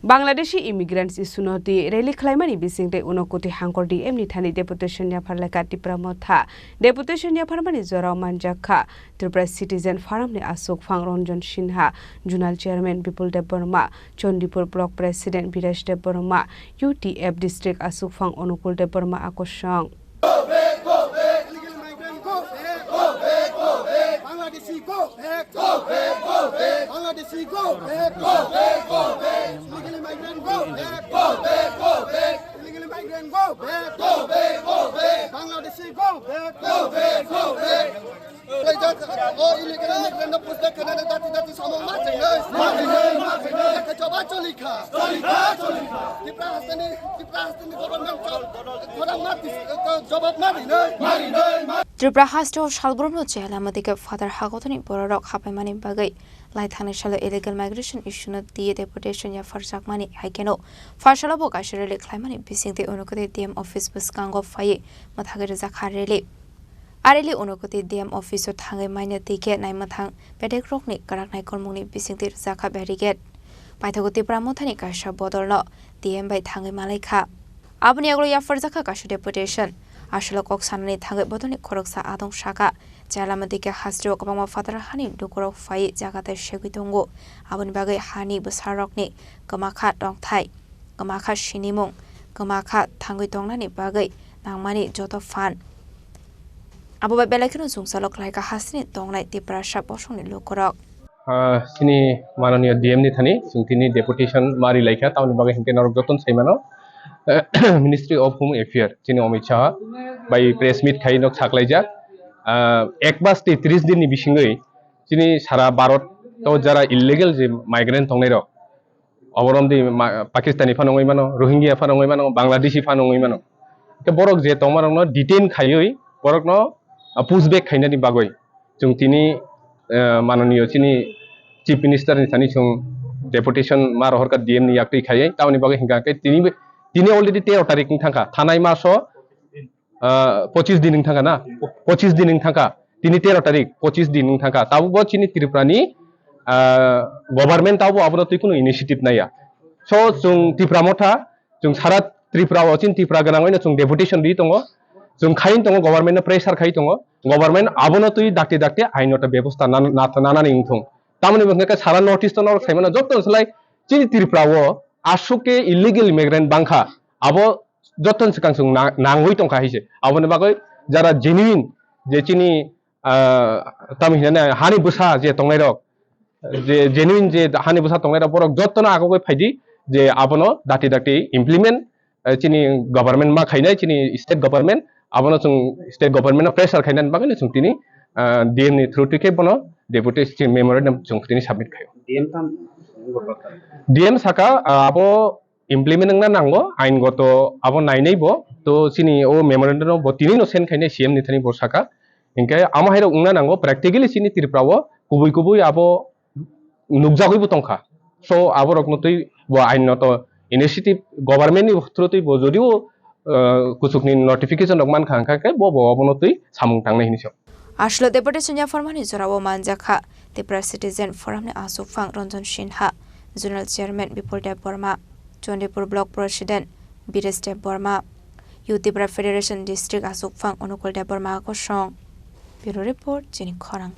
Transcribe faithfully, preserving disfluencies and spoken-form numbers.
Bangladeshi immigrants issue no twi rally khlaimani bisingtwi Unakoti hangkor D M ni thani deputation yaphar lekha Tipra Motha. Deputation yapharmani jorao manjak kha Tripura Citizen Forum ni aswk phang Ranjan Sinha, Zonal Chairman Bipul Debbarma, Chandipur Block President Biresh Debbarma, U T F District aswk phang Anukul Debbarma akosong. Go back, go back. Illegal migrant, go back. Go back, go back. Bangladeshi, go back. Go back, go back. Bangladeshi, go back. Go back, go back. Illegal migrant, go back. Go back, go back. Illegal migrant, go back. Go back, go back. Bangladeshi, go back. Go back, go back. Khlaijak, o illegal immigrant no push back khainani dati dati samung ma chengnai. Ma chengnai, ma chengnai. Khe choba choli kha. Choli kha, choli kha. Tipra hasteni, Tipra hasteni government chol, khorang ma tis-, jobab ma rinai. Ma rinai, ma Tripura hasteo salbrumno chaya lama dike phatar hagothoni bororok hapaimani bagwi lai thangni salo illegal migration issue no twi deputation yapharjakmani, hai kheno pharsalo bo kaisa rally khlaimani bisingtwi Unakoti D M office bwskango phaiwi mwthagwi rwjakha rally. A rally Unakoti D M office o thangwi manya twi khe naimwthang bedekrokni kwrak naikolmungni bisingtwi rwjakha barricade. Paithago Tipra Mothani kaisa bodolno D M bai thangwi malai kha. Aboni yagulo yapharjakha kaisa deputation. Aswlo kok sanani thangwi bodolni khoroksa adong saka. Chaya lama dike hasteo kwbangma phatar hani lukurok phaiwi jaga tai segwi tongo. Aboni bagwi hani bwsarokni kwmakha tongthai, kwmakha sinimung, kwmakha thangwi tongnani bagwi nangmani joto phan. Abo bai belai kheno chwngsalo klaikha hasteni tongnai Tiprasa bosongni lukurok. Ah, chini mananiya D M ni thani chwng tini deputation ma ri laikha, tamoni bagwi hinkhe norok jotono sai mano. Ministry of Home Affairs chini Amit Shah bai press meet khai nok saklaijak. Ah, ek mas tei tris din ni bisingwi chini sara Bharat o jara illegal je migrant tongnai rok, oborom di ma-, Pakistani phano wngwi mano, Rohingya phano wngwi mano, Bangladeshi phano wngwi mano. Khe borok je tongma rokno detain khaiwi borokno, ah, push back khainani bagwi chwng tini, eh, mananiyo chini Chief Minister ni thani chwng deputation ma rohorkha D M ni yaktwi khaiwi, tamoni bagwi hinkha khe tini, tini already tero tarik wng thangkha, thanai maso, ah, pochis din wng thangkha na, pochis din wng thangkha, tini tero tarik, pochis din wng thangkha, tabukbo chini Tripura ni, ah, government tabukbo abono twi kunu initiative naiya. So chwng Tipra Motha, chwng sara Tripura o chini Tripura gwnangwi no chwng deputation ri tongo, chwng khai tongo, government no pressure khai tongo, government abono twi dakti dakti ain no ta bebosta nan-, nat-, nanani wngthung. Tamoni wngkha khe sara North East o norok sai mano joto slai chini Tripura o aswk khe illegal immigrant bangkha, abo joto swkang chwng na-, nangwi tongkha hai se. Aboni bagwi jara genuine je chini, ah, tamo hinane hani bwsa je tongnai rok, je genuine je hani bwsa tongnai rok, borok jotono agogwi phaidi je abono dakti dakti implement, eh, chini government ma khainai, chini state government, abono chwng state government no pressure khainani bagwi no chwng tini, ah, D M ni through twi khe bono deputation memorandum chwng tini submit khaio. D M tam D M saka, ah, abo implement wngna nango, ain goto abo nainai bo, to chini o memorandum no bo tini no send khainai C M ni thani bo saka. Hinkhe amo hai rok wngna nango, practically chini Tripura o kubui kubui abo nukjagwi bo tongkha. So, aborokno twi bo ain no to initiative government ni through twi bo jodio, uh, kuchukni notification rok mankha, hwnkha khe bo, bo abono twi samung tangnai hinwi sa. Aswlo deputation yapharmani jorao manjakha Tipra Citizen Forum ni aswkphang Ranjan Sinha, Zonal Chairman Bipul Debbarma, Chandipur Block President Biresh Debbarma, Youth Tipra Federation District aswkphang Anukul Debbarma kosong. Bureau Report, Chini Khorang.